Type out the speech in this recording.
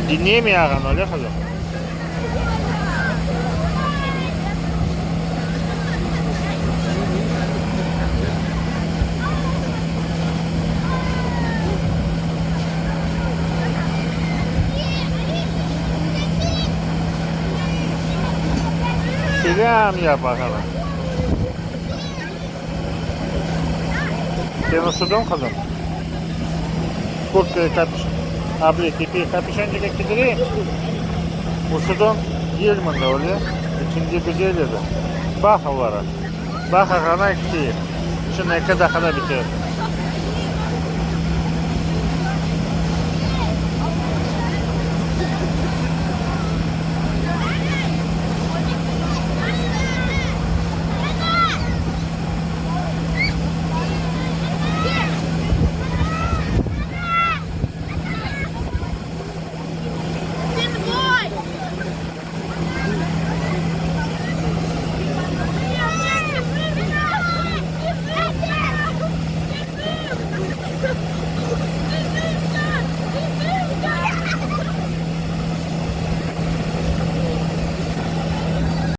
Diñlemey ağan, öyle qızım. Selâm yap ağana. Sen üşüdiñ, qızım? Kurtkayı kapüş, able, kepeyi kapüşonçika kidireyim? Üşüdiñ? Gel mında, öyle? İçinde güzel edi. Baq olara. Baq ağana ki, şimdi eki daqqada biter.